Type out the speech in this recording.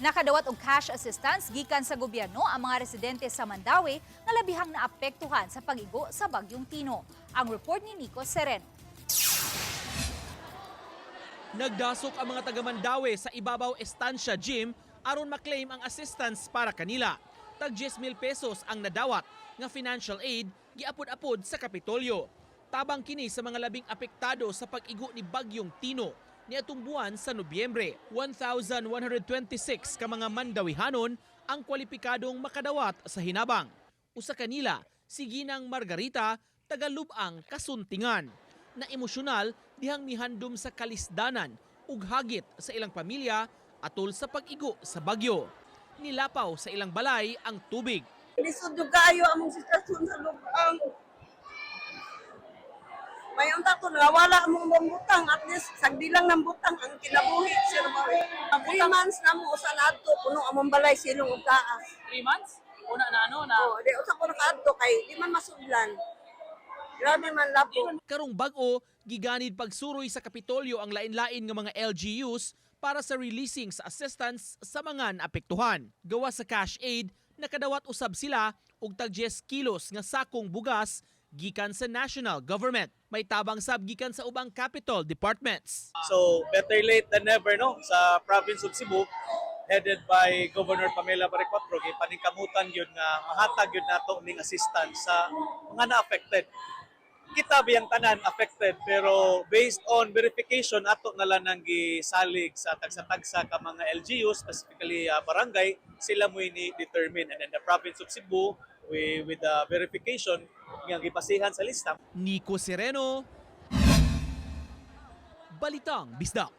Nakadawat og cash assistance gikan sa gobyerno ang mga residente sa Mandaue nga labihang naapektuhan sa pag-igo sa Bagyong Tino. Ang report ni Nico Sereno. Nagdasok ang mga taga Mandaue sa Ibabaw Estancia Gym aron maklaim ang assistance para kanila. Tag 10,000 pesos ang nadawat nga financial aid giapod-apod sa Kapitolyo. Tabang kini sa mga labing apektado sa pag-igo ni Bagyong Tino niadtong buwan sa Nobyembre. 1,126 ka mga Mandawihanon ang kwalipikadong makadawat sa hinabang. Usa kanila si Ginang Margarita, taga Lubang, Kasuntingan, na emosyonal dihang mihandom sa kalisdanan ug hagit sa ilang pamilya atol sa pag-igo sa bagyo. Nilapaw sa ilang balay ang tubig. Lisod jud kaayo among sitwasyon sa Lubang. May unta ko nawala among butang, at least sagdi lang ng butang ang kinabuhi, sir. 3 months na mo usa na adto, puno among balay, silong ug taas. 3 months? Una na ano na. Oh, di usa ko nakaadto kay di man masudlan. Grabe man labo. Karong bag-o, giganid pagsuroy sa Kapitolyo ang lain-lain nga mga LGUs para sa releasing sa assistance sa mga naapektuhan. Gawas sa cash aid, nakadawat usab sila og tag 10 kilos nga sakong bugas gikan sa national government. May tabang sab gikan sa ubang capital departments. So better late than never, no, sa province of Cebu, headed by Governor Pamela Baricuatro, gipaningkamutan yun nga mahatag yun nato ning assistance sa mga na-affected. Kita biyang tanan affected, pero based on verification ato na lang nang gisalig sa tagsa-tagsa ka mga LGU, specifically barangay, sila mo ni determine, and then the province of Cebu, we, with the verification nga gipasihan sa lista. Nico Sereno, Balitang Bisdak.